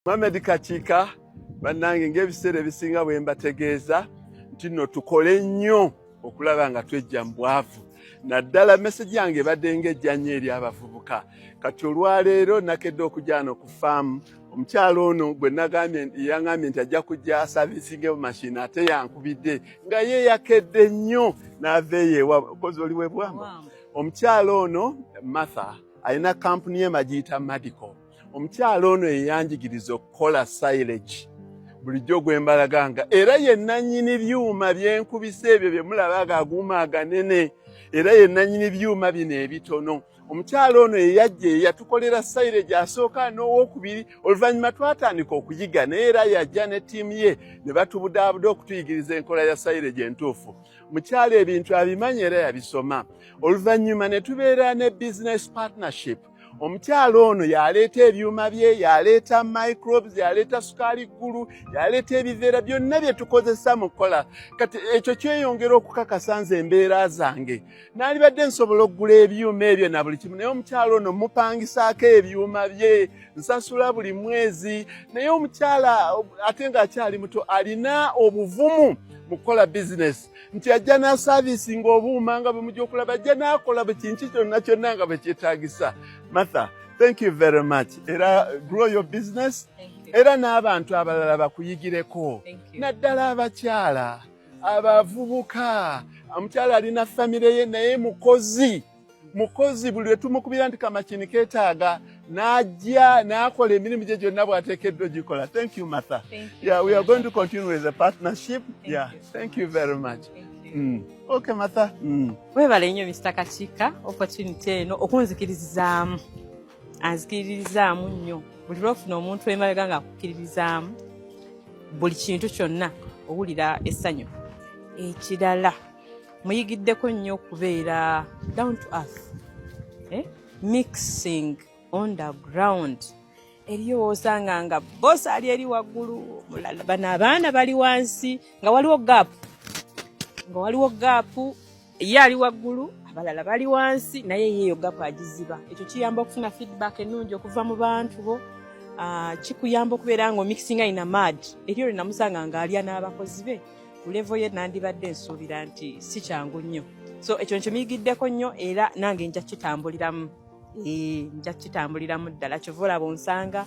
Mohamed Kakiika. Bannange, ng'ebiseera ebisinga bwe mbategeeza nti nno tukole nnyo okulaba nga twejja mu bwavu, naddala message yange ebadde ng'ejja nnyo eri abavubuka. Kati olwaleero nakedde okujja ku faamu. Omukyalo ono gwe nagambye, yaŋŋambye nti ajja kujja servicinga machine, ate yankubidde nga ye yakedde nnyo n'ava eyo ewa kozi oli webwamba. Omukyalo ono Martha alina kampuni ye bagiyita Madico. Omukyalo ono yeyanjigiriza okukola silage bulijjo gwe mbalaganga, era ye nannyini byuma byenkubisa ebyo bye mulaba agaguuma aganene, era ye nannyini byuma bino ebitono. Omukyalo ono yeyajja yatukolera silage asooka n'owokubiri. Oluvannyuma twatandika okuyiga naye, era yajja ne ttiimu ye ne batubudaabuda okutuyigiriza enkola ya silage entuufu. Mukyalo ebintu abimanyi era yabisoma. Oluvannyuma ne tubeera ne business partnership. Omukyalo ono yaleeta ebyuma bye, yaleeta microbes, yaleeta sukaali ggulu, yaleeta ebiveera byonna bye tukozesa mu kukola. Kati ekyo kyeyongera okukakasa nze embeera zange. Naalibadde nsobola okugula ebyuma ebyo na buli kimu, naye omukyalo ono mupangisaako ebyuma bye, nsasula buli mwezi. Naye omukyala ate ng'akyali muto alina obuvumu mu kukola bizinesi, nti ajja n'aservicinga obuuma nga bwe mujja okulaba, ajja n'akola buli kintu kyonna kyonna nga bwe kyetaagisa. Martha, thank you very much. Era grow your business, era n'abantu abalala bakuyigireko, naddala abakyala abavubuka. Omukyala alina famire ye naye mukozi, mukozi. Buli lwe tumukubira nti kamachine keetaaga, n'ajja n'akola emirimu gye gyonna bw'ateekeddwa ogikola. Thank you, Martha. Yeah, we are going to continue with the partnership. Yeah, thank you very much. Okay, Martha. Weebale nnyo, Mr Kakiika, opportunity eno okunzikiririzaamu. Anzikiririzaamu nnyo. Buli lwofuna omuntu emabega nga akukkiririzaamu buli kintu kyonna, owulira essanyu. Ekirala muyigiddeko nnyo okubeera down to earth, eh? Mixing on the ground. Eriyo woosanga nga boss ali eri waggulu, omulala bano abaana bali wansi, nga waliwo gap, nga waliwo gap. Ye ali waggulu, abalala bali wansi, naye ye eyo gap agiziba. Ekyo kiyamba okufuna feedback ennungi okuva mu bantu bo. Kikuyamba okubeera nga omixinga ina mad. Eriyo lwe namusanga ng'alya n'abakozi be ku level ye, nandibadde nsuubira nti si kyangu nnyo. So ekyo nkimuyigiddeko nnyo, era nange nja kitambuliramu. Nja kitambuliramu ddala. Kyova olaba onsanga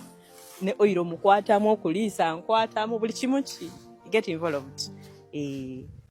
ne oil mukwatamu, okuliisa nkwatamu, buli kimu ki get involved.